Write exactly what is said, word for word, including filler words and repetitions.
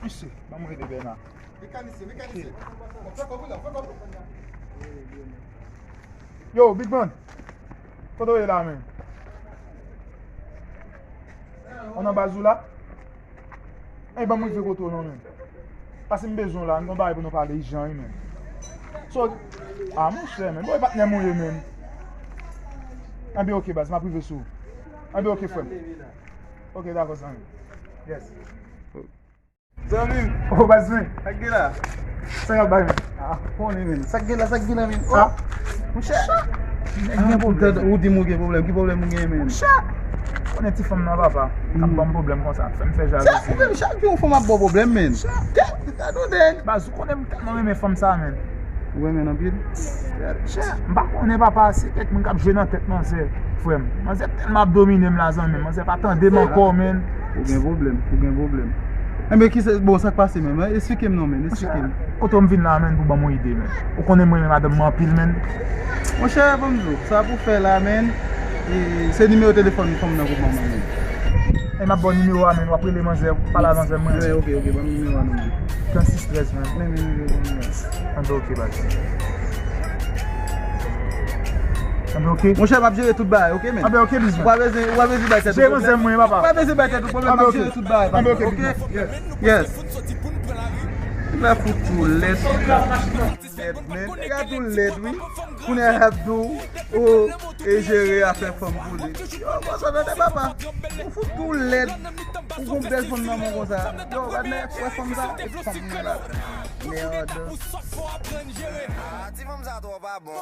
Mesye, ban mwen ede Bèna. Mekanisyen, mekanisyen. Fè kòb ou la, fè kòb ou. Yo, Big Man. Kote w ye la, men? Ou nan baz ou la? Ey, ban mwen rive kote w non, men. Pase m bezwen w la, n gon bagay pou nou pale ijan wi, men. So, a, monchè, men. Bon, e patnè m ou ye, men. Anben, oke, baz, m ap rive sou ou. Anben, oke, frè m. Oke, dakò, zanmi. Yes. Zanmi m. Oh, baz, men. Sa k gen la? Sa y ap bay, men? Ah, konnen, men. Sa k gen la, sa k gen la, men? Ah. Monchè. Nèg gen pwoblèm. Ou di m ou gen pwoblèm. Ki pwoblèm ou gen, men? Monchè. Konnen ti fanm nan, papa. K ap ban m pwoblèm konsa. Fè m fè jalouzi. Sa pwoblèm, chak jou yon fanm ap ba w pwoblèm, men. Tèt, gade w, nèg. Baz, ou konnen m tèlman renmen fanm sa, men. Ou renmen l anpil? Monchè, m pa konnen, papa, se kèk moun k ap jwe nan tèt manzè, frè m. Manzè tèlman ap domine m la, zanmi m. Manzè pa tande m ankò, men. Ou gen pwoblèm, ou gen pwoblèm. Enben, ki se, bon, sa k pase menm, hein? Esplike m non, men, esplike m. Kote w m vin la, men, pou ban m yon ide, men. Ou konnen m renmen madanm mwen anpil, men. Monchè, ban m di w, sa pou fè la, men, e, se nimewo telefòn fanm nan pou ban mwen, men. E m ap ba w nimewo a, men, w ap rele manzè, pale a manzè mwen. Wi, ok, ok, ban m nimewo a non, men. Trannsis trèz, men. Men, men, men, men, men. Anben, ok, baz. Anben, ok. Monchè, m ap jere tout bagay, ok, men? Anben, ok, bizou. Ou pa bezwen, ou pa bezwen bay tèt ou pwoblèm. Jere manzè mwen, papa. Ou pa bezwen bay tèt ou pwoblèm, m ap jere tout bagay, papa. Anben, ok, ok, bizou. Yes. Yes. Nèg la fout tou lèd. Lèd, men. Nèg la tou lèd, wi. Kounye a y ap di w, o, e jere afè fanm pou li. Yo, bon, sa nan tèt papa. Ou fout tou lèd. Ou gon bèl fanm nan men w konsa. Yo, gad nèg wè fanm sa, e fanm nan la. Merde. Ah, ti fanm sa twò pa bon.